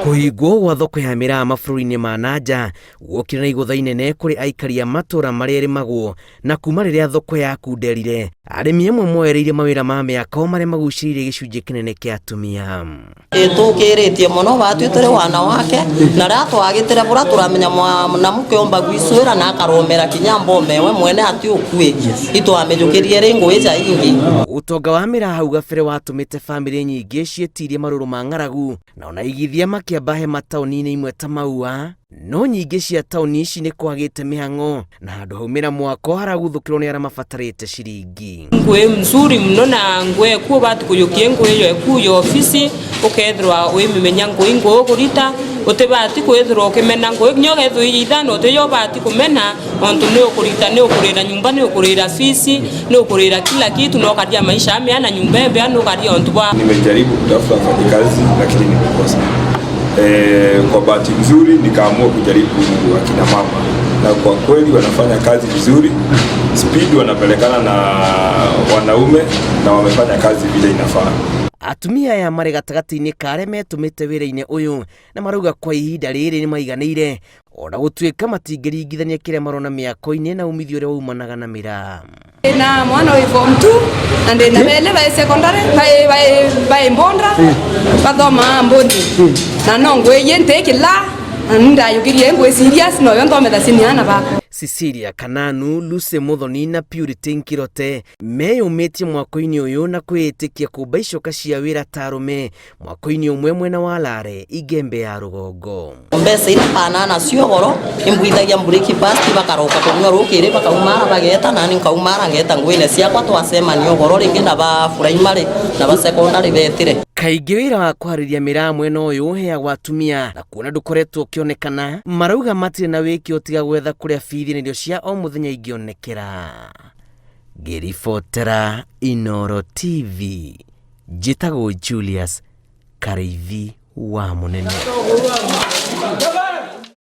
Kũhingwo gwa thoko ya mĩraa mabũrũri-inĩ ma na nja guokire na igũtha inene kũrĩ aikari a matũra marĩa ĩrĩmagwo, na kuma rĩrĩa thoko yakunderire, arĩmi amwe moereire mawĩra ma mĩako marĩa magucĩrĩirie gĩcunjĩ kĩnene kĩa atumia. Ĩtũkĩrĩtie mũno batwi tũrĩ wana wake na rĩrĩa twagĩtĩre bũra tũramenya mwanamke omba gwicwĩra na akaromera kinya mbome we mwene ati ũkue itwamĩjũkĩrie rĩ ngũĩ ja ingĩ. Ũtonga wa mĩraa hau gabere watũmĩte famĩlĩ nyingĩ ciĩtirie marũrũ ma ng'aragu na ona igithia makĩamba hema taũni-inĩ imwe ta Maua. No nyingĩ cia taũni ici nĩ kwagĩte mĩhang'o na handũ haumĩra mwako haraguthũkĩrwo nĩ arĩa mabatarĩte ciringi. Ngũĩ mzuri muno na ngũĩ ekuo bati kũyũkia ngũĩ ĩyo ekuo ya ofisi ũkethirwa wĩmĩmenya ngũĩ ngũĩ ũkũrita ũtĩbati kwĩthirwa ũkĩmena ngũĩ nginya ũgethwo iria ithano ũtĩyo ũbati kũmena ontu nĩ ũkũrita nĩ ũkũrĩra nyumba nĩ ũkũrĩra fees nĩ ũkũrĩra kila kitu na ũkaria maisha amea na nyumba embea nĩ ũkaria ontu bwa. Nimejaribu kutafuta wafanyikazi lakini nimekosa. Kwa bahati nzuri nikaamua kujaribu akina mama na kwa kweli wanafanya kazi vizuri, speed wanapelekana na wanaume na wamefanya kazi vile inafaa. Atumia aya marĩ gatagatĩ-inĩ ka arĩa metũmĩte wĩra-inĩ ũyũ na marauga kwa ihinda rĩrĩ nĩ maiganĩire ona gũtuĩka matingĩringithania kĩrĩa marona mĩako-inĩ na umithio ũrĩa waumanaga na mĩraa. Na mwana wi form 2 na ndina bele ba secondary ba mbondra bathoma mbondi na no ngwiye ntekila ndayukirie ngwi serious no yo nthometa siniana ba. Cecilia Kananu, Lucy Muthoni na Purity Nkirote meyũmĩtie mwako-inĩ ũyũ na kwĩĩtĩkia kũmba icoka cia wĩra ta arũme mwako-inĩ ũmwe mwena wa Lare, Igembe ya rũgongo. Mbeca ira pana nacio goro imbuithagia breakfast bakaroka kunyua rukiri bakaumara bageta nani nkaumara ngeta ngwine ciakwa twacemania ugoro ringi na ba primary na ba secondary betire. Kaingĩ wĩra wa kwarĩria mĩraa mwena ũyũ ũheagwo atumia na kuona ndũkoretwo ũkĩonekana, marauga matirĩ na wĩki tiga gwetha kũrĩa bithi na irio cia o mũthenya ingĩonekera. Ngĩribotera Inooro TV, njĩtagwo Julius Karĩithi wa Mũnene.